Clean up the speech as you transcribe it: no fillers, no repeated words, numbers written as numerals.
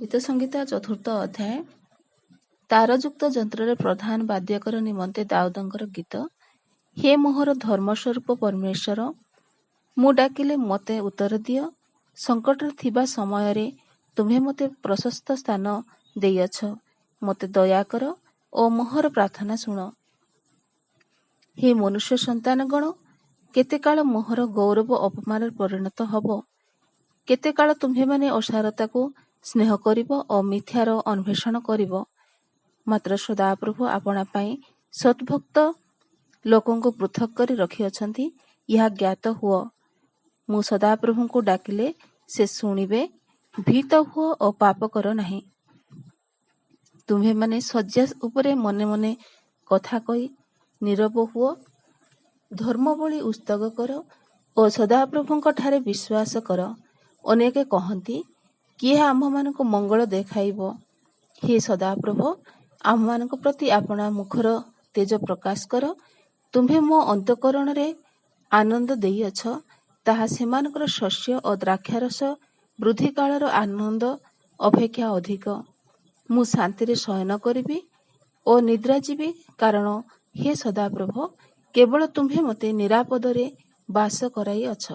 ଗୀତସଂହିତା ଚତୁର୍ଥ ଅଧ୍ୟାୟ। ତାରଯୁକ୍ତ ଯନ୍ତ୍ରରେ ପ୍ରଧାନ ବାଦ୍ୟକର ନିମନ୍ତେ ଦାଉଦଙ୍କର ଗୀତ। ହେ ମୋହର ଧର୍ମସ୍ୱରୂପ ପରମେଶ୍ୱର, ମୁଁ ଡାକିଲେ ମୋତେ ଉତ୍ତର ଦିଅ। ସଙ୍କଟରେ ଥିବା ସମୟରେ ତୁମ୍ଭେ ମୋତେ ପ୍ରଶସ୍ତ ସ୍ଥାନ ଦେଇଅଛ। ମୋତେ ଦୟା କର ଓ ମୋହର ପ୍ରାର୍ଥନା ଶୁଣ। ହେ ମନୁଷ୍ୟ ସନ୍ତାନଗଣ, କେତେକାଳ ମୋହର ଗୌରବ ଅପମାନରେ ପରିଣତ ହେବ? କେତେକାଳ ତୁମ୍ଭେମାନେ ଅସାରତାକୁ ସ୍ନେହ କରିବ ଓ ମିଥ୍ୟାର ଅନ୍ୱେଷଣ କରିବ? ମାତ୍ର ସଦାପ୍ରଭୁ ଆପଣା ପାଇଁ ସଦ୍ଭକ୍ତ ଲୋକଙ୍କୁ ପୃଥକ୍ କରି ରଖିଅଛନ୍ତି, ଏହା ଜ୍ଞାତ ହୁଅ। ମୁଁ ସଦାପ୍ରଭୁଙ୍କୁ ଡାକିଲେ ସେ ଶୁଣିବେ। ଭୀତ ହୁଅ ଓ ପାପ କର ନାହିଁ। ତୁମ୍ଭେମାନେ ଶଯ୍ୟା ଉପରେ ମନେ ମନେ କଥା କହି ନୀରବ ହୁଅ। ଧର୍ମବଳି ଉତ୍ସର୍ଗ କର ଓ ସଦାପ୍ରଭୁଙ୍କଠାରେ ବିଶ୍ୱାସ କର। ଅନେକେ କହନ୍ତି, କିଏ ଆମ୍ଭମାନଙ୍କୁ ମଙ୍ଗଳ ଦେଖାଇବ? ହେ ସଦାପ୍ରଭୋ, ଆମ୍ଭମାନଙ୍କ ପ୍ରତି ଆପଣା ମୁଖର ତେଜ ପ୍ରକାଶ କର। ତୁମ୍ଭେ ମୋ ଅନ୍ତଃକରଣରେ ଆନନ୍ଦ ଦେଇଅଛ, ତାହା ସେମାନଙ୍କର ଶସ୍ୟ ଓ ଦ୍ରାକ୍ଷାରସ ବୃଦ୍ଧିକାଳର ଆନନ୍ଦ ଅପେକ୍ଷା ଅଧିକ। ମୁଁ ଶାନ୍ତିରେ ଶୟନ କରିବି ଓ ନିଦ୍ରା ଯିବି, କାରଣ ହେ ସଦାପ୍ରଭୋ, କେବଳ ତୁମ୍ଭେ ମୋତେ ନିରାପଦରେ ବାସ କରାଇଅଛ।